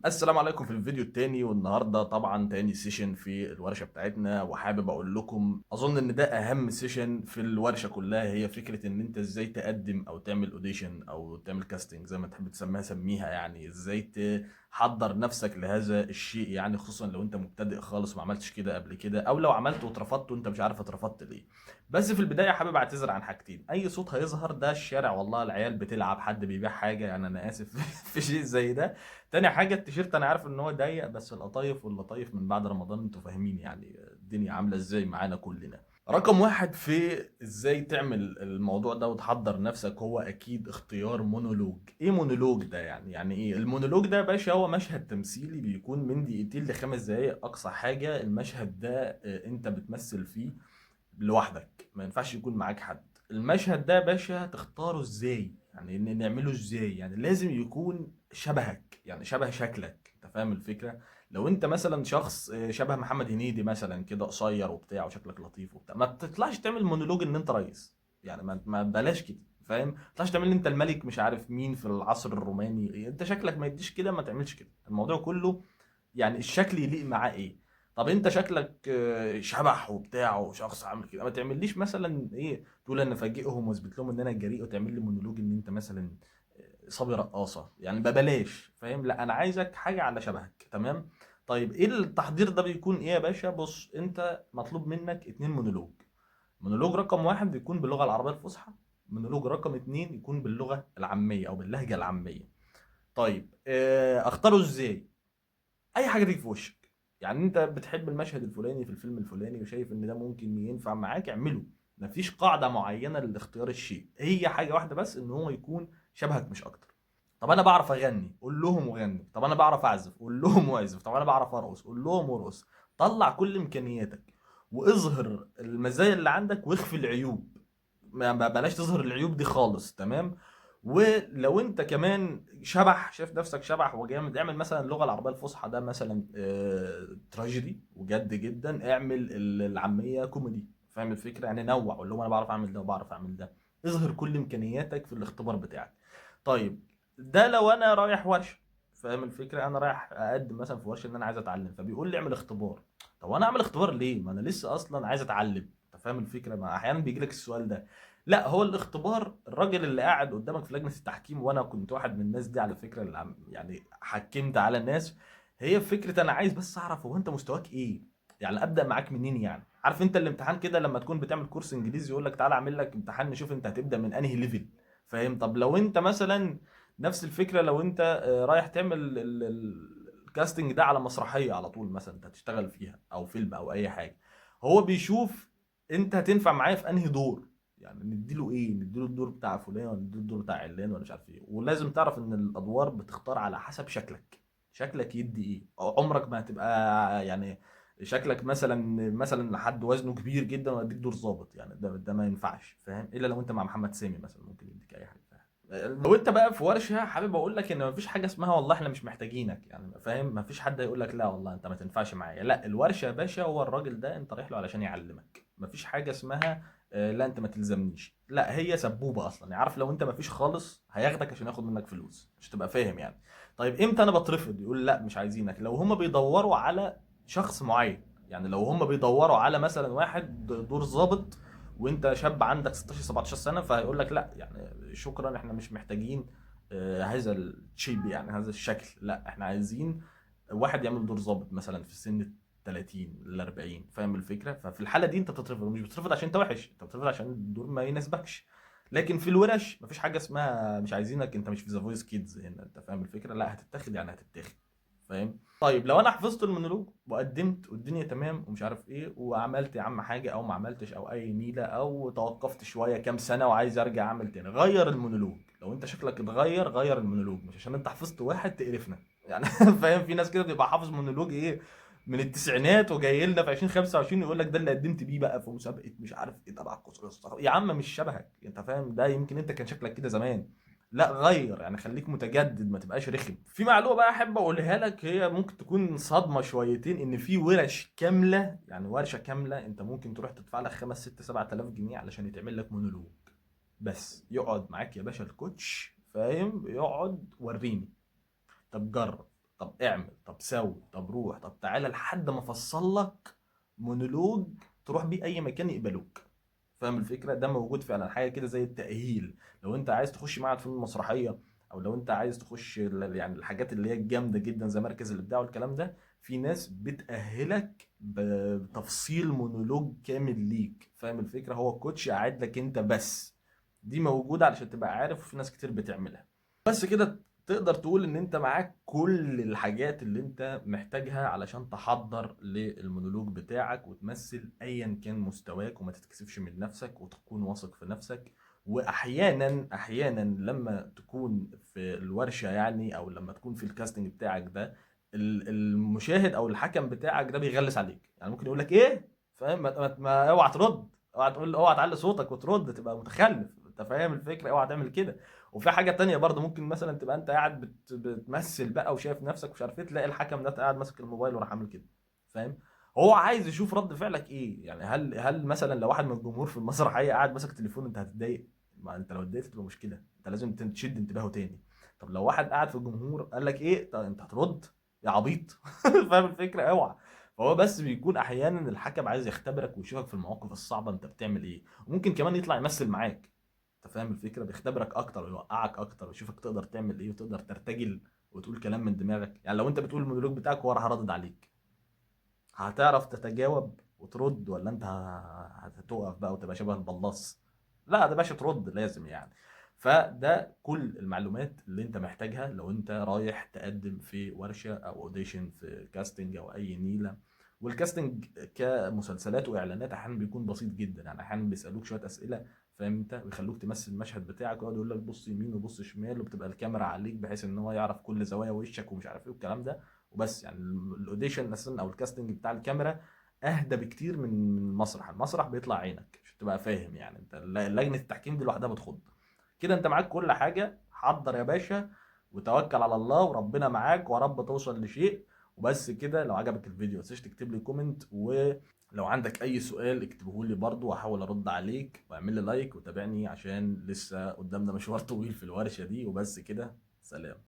السلام عليكم في الفيديو التاني، والنهارده طبعا تاني session في الورشة بتاعتنا. وحابب اقول لكم اظن ان ده اهم session في الورشة كلها، هي فكرة ان انت ازاي تقدم او تعمل audition او تعمل casting زي ما تحب تسميها سميها، يعني ازاي تحضر نفسك لهذا الشيء، يعني خصوصا لو انت مبتدئ خالص ما عملتش كده قبل كده، او لو عملت واترفضت وانت مش عارف اترفضت ليه. بس في البداية حابب اعتذر عن حاجتين، اي صوت هيظهر ده الشارع والله العيال بتلعب، حد بيبيع حاجة، يعني انا اسف في شيء زي ده. تاني حاجة التيشيرت انا عارف ان هو ضيق، بس القطايف واللطايف من بعد رمضان انتوا فاهمين يعني الدنيا عامله ازاي معانا كلنا. رقم واحد في ازاي تعمل الموضوع ده وتحضر نفسك هو اكيد اختيار مونولوج. ايه مونولوج ده يعني؟ يعني ايه المونولوج ده يا باشا؟ هو مشهد تمثيلي بيكون من دقيقتين لخمس دقايق اقصى حاجة. المشهد ده انت بتمثل فيه لوحدك، ما ينفعش يكون معاك حد. المشهد ده يا باشا تختاره ازاي؟ يعني نعمله ازاي؟ يعني لازم يكون شبهك، يعني شبه شكلك، انت فاهم الفكرة؟ لو انت مثلا شخص شبه محمد هنيدي مثلا كده، قصير وبتاع وشكلك لطيف وبتاع، ما تطلعش تعمل مونولوج ان انت رئيس، يعني ما بلاش كده، فاهم؟ ما تطلعش تعمل انت الملك مش عارف مين في العصر الروماني، انت شكلك ما يديش كده، ما تعملش كده. الموضوع كله يعني الشكل يليق معاه ايه. طب انت شكلك شبح وبتاع وشخص عامل كده، ما تعمليش مثلا ايه تقول انا افاجئهم واثبت لهم ان انا جريء، وتعمل لي مونولوج ان انت مثلا صبي رقاصه، يعني ببلاش، فاهم؟ لا انا عايزك حاجة على شبهك، تمام؟ طيب ايه التحضير ده بيكون ايه يا باشا؟ بص، انت مطلوب منك 2 مونولوج. مونولوج رقم 1 بيكون باللغة العربية الفصحى، مونولوج رقم 2 يكون باللغة العامية او باللهجة العامية. طيب اختاره ازاي؟ اي حاجة تيجي في وشك، يعني انت بتحب المشهد الفلاني في الفيلم الفلاني وشايف ان ده ممكن ينفع معاك، اعمله. مفيش قاعدة معينة لاختيار الشيء، هي حاجة واحدة بس، ان هو يكون شبهك مش اكتر. طب انا بعرف اغني، قول لهم وغني. طب انا بعرف اعزف، قول لهم واعزف. طب انا بعرف ارقص، قول لهم وارقص. طلع كل امكانياتك واظهر المزايا اللي عندك واخفي العيوب، ما بلاش تظهر العيوب دي خالص، تمام؟ ولو انت كمان شبح، شايف نفسك شبح وجامد، اعمل مثلا اللغة العربية الفصحى ده مثلا تراجيدي وجد جدا، اعمل العامية كوميدي، فاهم الفكرة؟ يعني نوع، قول لهم انا بعرف اعمل ده وبعرف اعمل ده. اظهر كل امكانياتك في الاختبار بتاعك. طيب ده لو انا رايح ورشه، فاهم الفكرة؟ انا رايح اقدم مثلا في ورشه ان انا عايز اتعلم، فبيقول لي اعمل اختبار. طب انا اعمل اختبار ليه؟ ما انا لسه اصلا عايز اتعلم، انت فاهم الفكرة؟ ما احيانا بيجي لك السؤال ده. لا، هو الاختبار الراجل اللي قاعد قدامك في لجنة التحكيم، وانا كنت واحد من الناس دي على فكرة، اللي يعني حكمت على الناس. هي فكرة انا عايز بس اعرف هو انت مستواك ايه، يعني ابدا معاك منين. يعني عارف انت الامتحان كده لما تكون بتعمل كورس انجليزي يقول لك تعالى اعمل لك امتحان نشوف انت هتبدا من انهي level، فاهم؟ طب لو انت مثلا نفس الفكرة، لو انت رايح تعمل ال casting ده على مسرحية على طول مثلا انت هتشتغل فيها او فيلم او اي حاجة، هو بيشوف انت هتنفع معايا في انهي دور، يعني نديله ايه، نديله الدور بتاع فلان ولا نديله الدور بتاع علان ولا مش عارف ايه. ولازم تعرف ان الادوار بتختار على حسب شكلك، شكلك يدي ايه. عمرك ما هتبقى يعني شكلك مثلا حد وزنه كبير جدا واديك دور ظابط، يعني ده ما ينفعش، فاهم؟ الا لو انت مع محمد سامي مثلا ممكن يديك اي حاجة، فاهم؟ لو انت بقى في ورشه، حابب اقول لك ان مفيش حاجة اسمها والله احنا مش محتاجينك، يعني فاهم؟ مفيش حد هيقول لك لا والله انت ما تنفعش معايا. لا، الورشة يا باشا هو الراجل ده انت رايح له علشان يعلمك، مفيش حاجة اسمها لا انت ما تلزمنيش، لا هي سبوبه اصلا، يعني عارف لو انت مفيش خالص هياخدك عشان ياخد منك فلوس، مش تبقى فاهم يعني. طيب امتى انا بترفض؟ يقول لا مش عايزينك. لو هما بيدوروا على شخص معين، يعني لو هما بيدوروا على مثلا واحد دور ظابط وانت شاب عندك 16 17 سنة، فهيقول لك لا يعني شكرا احنا مش محتاجين هذا الشيب، يعني هذا الشكل، لا احنا عايزين واحد يعمل دور ظابط مثلا في سن 30 ل 40، فاهم الفكرة؟ ففي الحالة دي انت بتترفض، مش بتترفض عشان انت وحش، انت بتترفض عشان الدور ما يناسبكش. لكن في الورش مفيش حاجة اسمها مش عايزينك، انت مش في The Voice Kids هنا، انت فاهم الفكرة؟ لا هتتاخد، يعني هتتاخد، فاهم؟ طيب لو انا حفظت المونولوج وقدمت والدنيا تمام ومش عارف ايه، وعملت يا عم حاجة او ما عملتش او اي نيله، او توقفت شوية كام سنة وعايز ارجع اعمل تاني، غير المونولوج. لو انت شكلك اتغير غير المونولوج، مش عشان انت حفظت واحد تقرفنا يعني فاهم؟ في ناس كده بيبقى حافظ مونولوج ايه من التسعينات وجاي لنا في 2025 يقول لك ده اللي قدمت بيه بقى في مسابقة مش عارف ايه تبع القصر الثقافي. يا عم مش شبهك، انت فاهم؟ ده يمكن انت كان شكلك كده زمان، لا غير، يعني خليك متجدد، ما تبقاش رخم. في معلومة بقى احب اقولها لك، هي ممكن تكون صدمة شويتين، ان في ورش كاملة، يعني ورشه كاملة انت ممكن تروح تدفع لك 5 6 7000 جنيه علشان يتعمل لك مونولوج بس، يقعد معاك يا باشا ال coach، فاهم؟ يقعد وريني، طب جرب، طب اعمل، طب سوي، طب روح، طب تعالى، لحد ما افصل لك مونولوج تروح بيه اي مكان يقبلوك. فاهم الفكرة؟ ده موجود فعلا، حاجة كده زي التاهيل. لو انت عايز تخش معهد فنون مسرحية، او لو انت عايز تخش يعني الحاجات اللي هي الجامدة جدا زي مركز الابداع والكلام ده، في ناس بتأهلك بتفصيل مونولوج كامل ليك. فاهم الفكرة؟ هو ال coach قاعد لك انت بس. دي موجودة علشان تبقى عارف، وفي ناس كتير بتعملها. بس كده تقدر تقول ان انت معاك كل الحاجات اللي انت محتاجها علشان تحضر للمونولوج بتاعك وتمثل ايا كان مستواك، وما تتكسفش من نفسك وتكون واثق في نفسك. واحيانا لما تكون في الورشة يعني، او لما تكون في ال casting بتاعك ده، المشاهد او الحكم بتاعك ده بيغلس عليك، يعني ممكن يقول لك ايه، فاهم؟ ما اوعى ترد، اوعى تقول، اوعى تعلي صوتك وترد، تبقى متخلف. انت فاهم الفكرة؟ اوعى تعمل كده. وفي حاجة تانية برضه، ممكن مثلا تبقى انت قاعد بتمثل بقى وشايف نفسك ومش عارف ايه، تلاقي الحكم ده قاعد ماسك الموبايل وراح عامل كده، فاهم؟ هو عايز يشوف رد فعلك ايه. يعني هل مثلا لو واحد من الجمهور في المسرحية قاعد ماسك تليفون، انت هتتضايق؟ ما انت لو اتضايقت تبقى مشكلة، انت لازم تشد انتباهه تاني. طب لو واحد قاعد في الجمهور قال لك ايه، طب انت هترد يا عبيط؟ فاهم الفكرة؟ اوعى. فهو بس بيكون احيانا الحكم عايز يختبرك ويشوفك في المواقف الصعبة انت بتعمل ايه، وممكن كمان يطلع يمثل معاك. انت فاهم الفكرة؟ بيختبرك اكتر ويوقعك اكتر ويشوفك تقدر تعمل ايه وتقدر ترتجل وتقول كلام من دماغك. يعني لو انت بتقول المونولوج بتاعك وهو راح ردد عليك، هتعرف تتجاوب وترد ولا انت هتقف بقى وتبقى شبه البلاص؟ لا ده باشا ترد لازم يعني. فده كل المعلومات اللي انت محتاجها لو انت رايح تقدم في ورشة او audition في casting او اي نيلة. وال casting كمسلسلات واعلانات احيانا بيكون بسيط جدا، يعني احيانا بيسالوك شوية اسئلة، فاهم انت، ويخلوك تمثل المشهد بتاعك، ويقعد يقول لك بص يمين وبص شمال، وبتبقى الكاميرا عليك بحيث ان هو يعرف كل زوايا وشك ومش عارف ايه والكلام ده وبس. يعني ال audition اساسا او ال casting بتاع الكاميرا اهدى بكتير من المسرح. المسرح بيطلع عينك عشان تبقى فاهم، يعني انت لجنة التحكيم دي لوحدها بتخض كده. انت معاك كل حاجة، حضر يا باشا وتوكل على الله وربنا معاك ورب توصل لشيء. وبس كده. لو عجبك الفيديو ما تنساش تكتب لي comment، ولو عندك اي سؤال اكتبه لي برضه وهحاول ارد عليك، واعمل لي like وتابعني عشان لسه قدامنا مشوار طويل في الورشة دي. وبس كده، سلام.